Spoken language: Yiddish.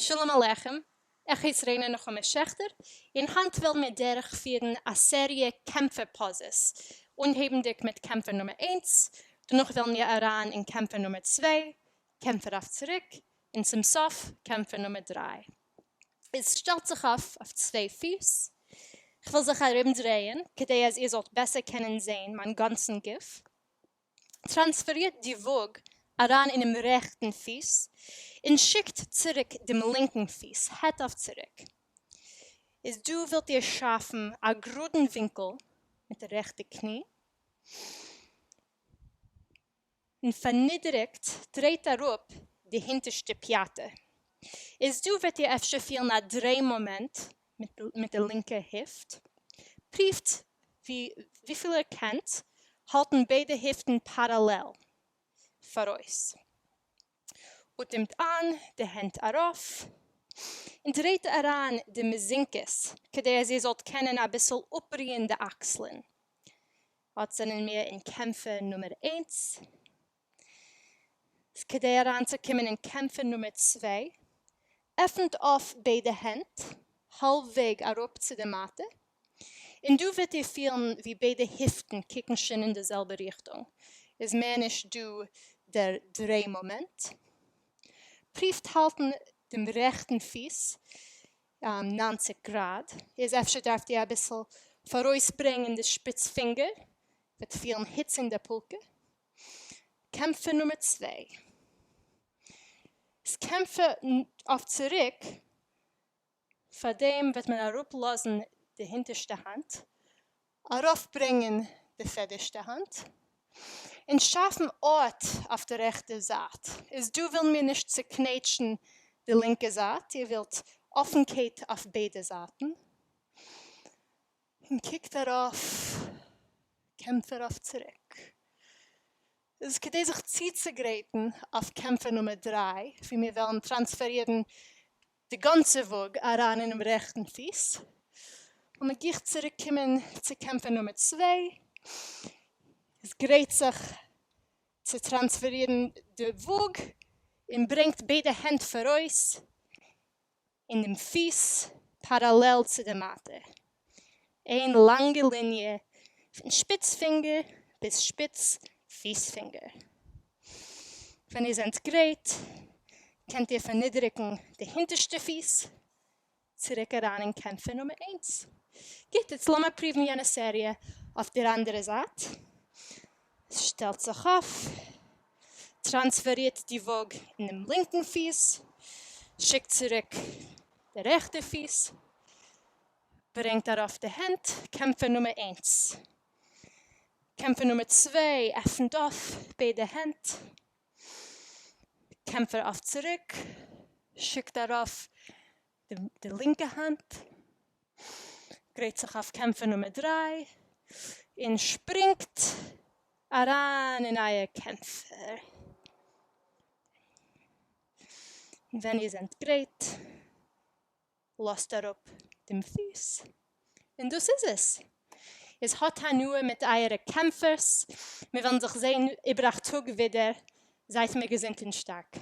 שלום עליכם, איך הייס ריינא נחמה שעכטער, און היינט וועלן מיר דורכפירן א סעריע קעמפער פאזעס, אנהייבנדיג מיט קעמפער נומער איינס, דערנאך וועלן מיר אריין אין קעמפער נומער צוויי, קעמפער אויף צוריק, און צום סוף קעמפער נומער דריי. איז שטעלט זיך אויף אויף צוויי פיס, כ'וועל זיך ארומדרייען כדי אז איר זאלט בעסער קענען זען מיין גאנצן גוף. טראנספערירט די וואג אריין אינעם רעכטן פיס און שיקט צוריק דעם לינקן פיס העט אויף צוריק. איז דא ווילט איר שאפן א גראדן ווינקל מיט די רעכטע קני און פארנידעריגט דרייט אראפ די הינטערשטע פיאטע. איז דא וועט איר אפשר פילן א דריי מאמענט מיט די לינקע היפט. פריווט וויפיל איר קענט האלטן ביידע היפטן פאראלעל פאראויס. אטעמט איין, די הענט ארויף, און דרייט אריין די מיזינקעס כדי אז איר זאלט קענען אביסל אפרוען די אקסלען. אט זענען מיר אין קעמפער נומער איינס. כדי אריינצוקומען אין קעמפער נומער צוויי, עפנט אויף ביידע הענט האלב וועג אראפ צו די מאטע, און דא וועט איר פילן ווי ביידע היפטן קוקן שוין אין די זעלבע ריכטונג, איז מער נישט דא דער דריי מאמענט. פריווט האלטן דעם רעכטן פיס 90 גראד, איז אפשר דארפט איר אביסל פאראויסברענגען די שפיץ פינגער, וועט פילן היץ אין די פולקע. קעמפער נומער צוויי. איז קעמפער אויף צוריק, פארדעם וועט מען אראפלאזן די הינטערשטע האנט, ארויפברענגען די פעדערשטע האנט, און שאפן ארט אויף די רעכטע זייט. איז דא ווילן מיר נישט צוקנעטשן די לינקע זייט, איר ווילט אפנקייט אויף ביידע זייטן. און קוקט ארויף, קעמפער אויף צוריק. איז כדי זיך צוצוגרייטן אויף קעמפער נומער דריי, וואו מיר וועלן טראנספערירן די גאנצע וואג אריין אינעם רעכטן פיס, און מען גיך צוריק קומען צו קעמפער נומער צוויי, איז גרייט זיך צו טראנספערירן די וואג, און ברענגט ביידע הענט פאראויס און דעם פיס פאראלעל צו די מאטע, איין לאנגע ליניע פון שפיץ פינגער ביז שפיץ פיס פינגער. ווען איר זענט גרייט קענט איר פארנידעריגן די הינטערשטע פיס צוריק אריין אין קעמפער נומער איינס. גוט, איצט לאמיר פריוון יענע סעריע אויף דער אנדערע זייט. שטעלט זיך אויף, טראנספערירט די וואג אינעם לינקן פיס, שיקט צוריק די רעכטע פיס, ברענגט ארויף די הענט, קעמפער נומער איינס. קעמפער נומער צוויי, עפנט אויף ביידע הענט, קעמפער אויף צוריק, שיקט ארויף די לינקע האנט, גרייט זיך אויף קעמפער נומער דריי, און שפרינגט אריין אין אייער קעמפער. און ווען איר זענט גרייט, לאזט אראפ דעם פיס, און דאס איז עס. איז האט הנאה מיט אייערע קעמפערס, מיר וועלן זיך זען איבער אכט טאג ווידער, זייט מיר געזונט און שטארק.